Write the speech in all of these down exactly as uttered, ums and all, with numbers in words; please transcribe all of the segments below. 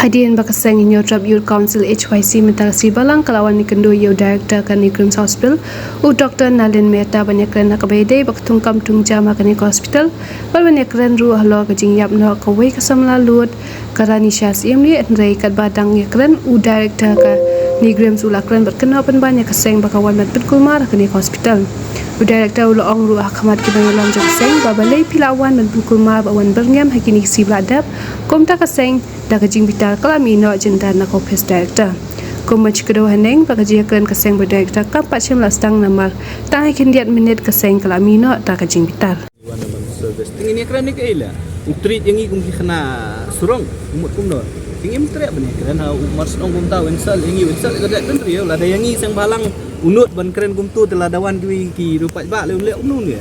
Hadien ba ka seng Hynñiewtrep Youth Council H Y C mynta ka sngi Balang ka la wan ïakynduh ïa u Director ka NEIGRIHMS Hospital, u Doctor Nalin Mehta, ban ïakren ha kaba ïadei bad ka thungkam thungjam ha kane ka hospital, bad ban ïakren ruh halor ka jingïap noh kawei ka samla lud ka Ranisha Syiemlieh. Hynrei katba dang ïakren, u Director ka NEIGRIHMS u la kren bad kynnoh pynban ïa ka seng ba ka wan ban pynkulmar ha kane ka hospital. U Director u la ong ruh ha khmat ki nongïalam jong ka seng ba balei phi la wan ban pynkulmar bad wan byrngem ha kine ki sngi ba la dep. Kumta ka seng da ka jingbitar ka la mih noh jyndat na ka ophis Director. Kum ban shu kdew haneng ba ka jingïakren ka seng bad u Director kam pat shym la sdang namar tang ha ki khyndiat minit ka seng ka la mih noh da ka jingbitar. Wan ban service. Te ngin ïakren ïa kaei la? U treat ïa ngi kum ki khynnah surok, u mut kumno? Te ngim treh ban ïakren ha u, mar sdang kumta u insult ïa ngi, u insult ïa ka jaitbynriew. Lada ïa ngi seng Balang u nud ban kren kumto, te lada wan kiwei ki riew paidbah leh un leh kumno ne?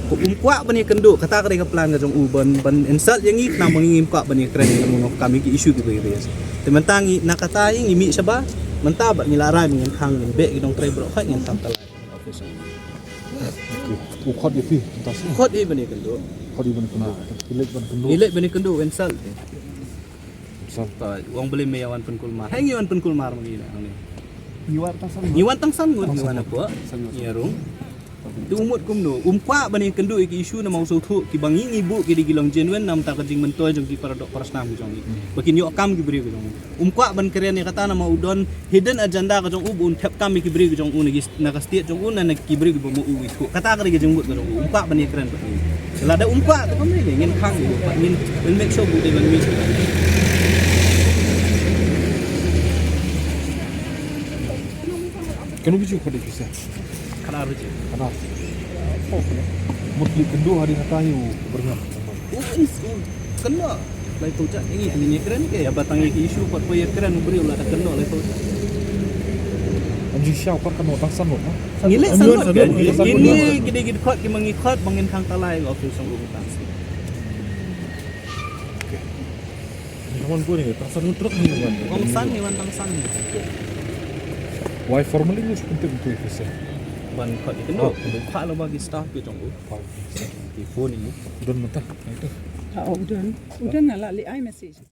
Ko um kwah ban ïakynduh, kata ka dei ka plan ka jong u, ban, ban insult ïa ngi khnang ba ngi ngim kwah ban ïakren ïa kano kano ka kam, ïa ki issue kiba ngi raise. Te mynta ngi, na kata hi ngi mih shabar, mynta bad ngi la rai ba ngin khang, ngin beh ki nongtrei baroh khoit, ngin khang talai. U khot ïa phi mynta sdang? Khot ïa ban ïakynduh. Khot ïa ban ïakynduh. Ngi leit ban ïakynduh. Ngi leit ban ïakynduh, u insult. Insult. Ta, u ong balei me ïa wan pynkulmar. Hei, ngi wan pynkulmar ma ngi na, ngi. Ngi wan tang san ngut. Ngi wan tang san ngut, ngi wan hapoh. San ngut. Ngi ïa rung. Te u mut kumno, um kwah ban ïakynduh ïa ki issue namar u sngewthuh kiba ngi ngi buh ki dei ki long genuine namar ka jingmyntoi jong ki para doh para snam ki jong ngi. Ba kin ïoh kam ki briew ki jong ngi. Um kwah ban kren ïa kata namar u don hidden agenda ka jong u ba un thep kam ïa ki briew ki jong u na ki, na ka state jong u, na, na ki briew kiba ma u ithuh. Kata ka dei ka jingmut ka jong u. Um kwah ban ïakren bad ngi. Lada um kwah te kam dei ngin khang ïa u, ngin, we'll make sure ba u dei ban mih. Kano biji u khot ïa phi seh? Khatar biji. Khatar. Mut leit kynduh hadien kata hi u byrngem. U ins-, u kynduh. Lai to ja, ngi, ngi, ngi kren ke, ïa ba tang ïa ki issue pat, ko ïa kren u briew lada kynduh lai to ja. Am jingshisha u khot kano, tang san ngut, ha? Ngi leh san ngut, ngi leh san ngut. Ngi, ngi, ngi dei ki khot, ki ma ngi khot ba ngin khang talai ka office jong u tang san. Okay. Ngi wan ko ni, tang san ngut truk ngi wan. Tang san ngi wan, tang san ngut. Wai formally ngi shu pyntip tu office. Ban khot ïa kynduh, ban khot la ba ki staff ki jong u. Ki phone ngi. Don mynta, ngi tu. Ha, u don. U don nga la leh ai message.